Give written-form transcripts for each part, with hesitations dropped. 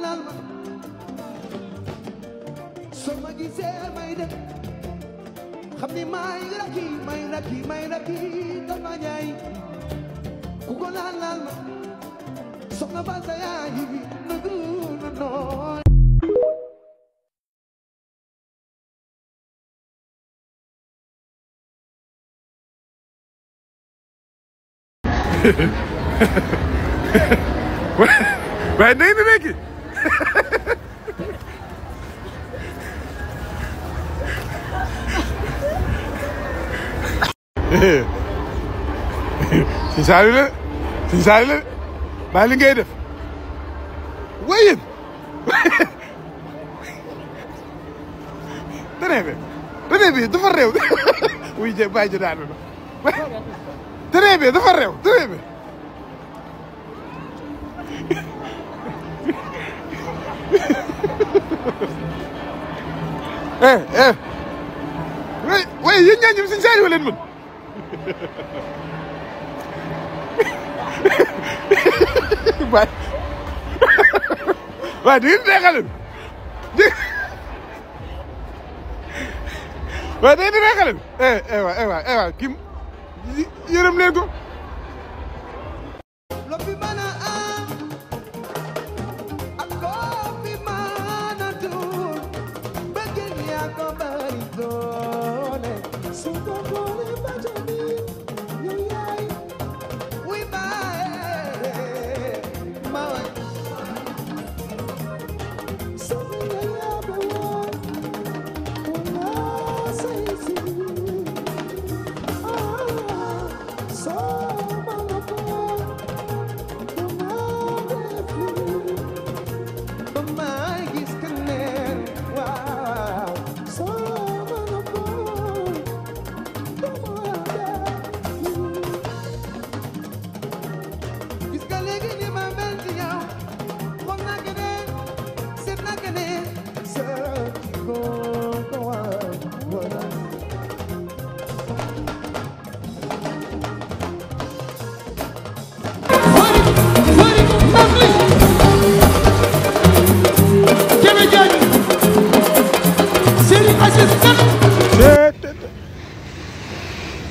laal ma soo ma gisee may def xam ni may rakki dama ñaay ku ko laal ma soxna ba sa yaay nagu nooy waaye day na nekk si saali la baa li ngay def wéyén tane bi dafa réew wuy je bàyyi ji daanu na tane bi dafa réew tane bi way yéen ñaa ñëm siñ saali wa leen mën waaw di ngeen neexale waaw day di neexale waaw kim yërëm leen ko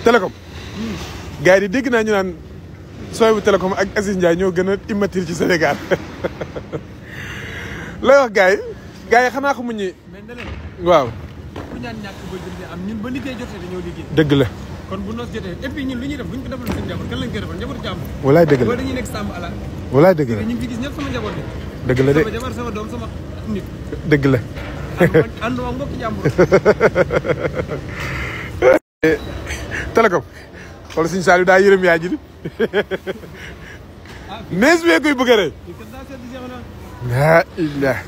Télécom gars yi dégg naa ñu naan sooy bu Télécom ak Aziz Ndiaye ñoo gën a immature ci Sénégal looy wax gars yi xanaa xamuñ ni waaw ku ñaan ñàkk ba jël am ñun ba liggéey jotee dañoo liggéey dëgg la kon bu noos jotee et puis ñun lu ñuy def buñ ko defal suñu njaboot kan lañ koy defal njabootu jàmbur walaay dëgg la boo dañuy nekk sàmm ala walaay dëgg la ñu ngi fi gis ñëpp sama njaboot dëgg la de sama jabar sama doom sama nit dëgg la ànduma mbokki jàmbur Télécom wala suñu Saliou daa yërëm yaa ji di nees bee koy bëgg a rey laa illah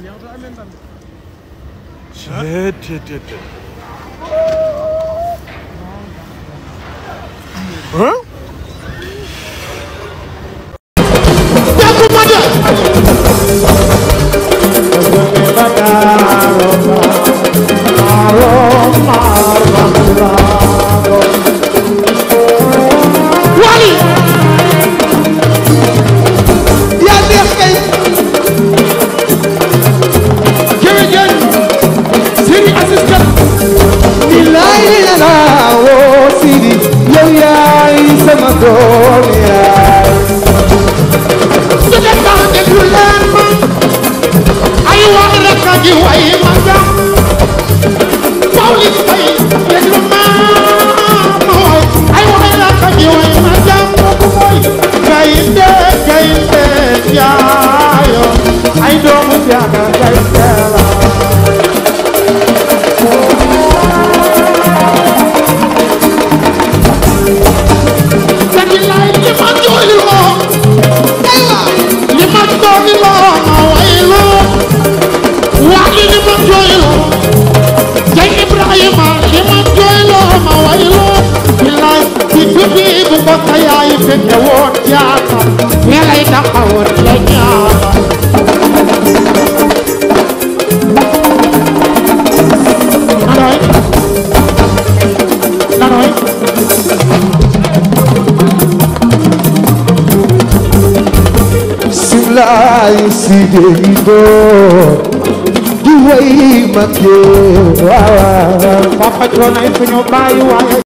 Siri yow yaay si dee door di way mag waaw Papa Thione ay suñu baay waaye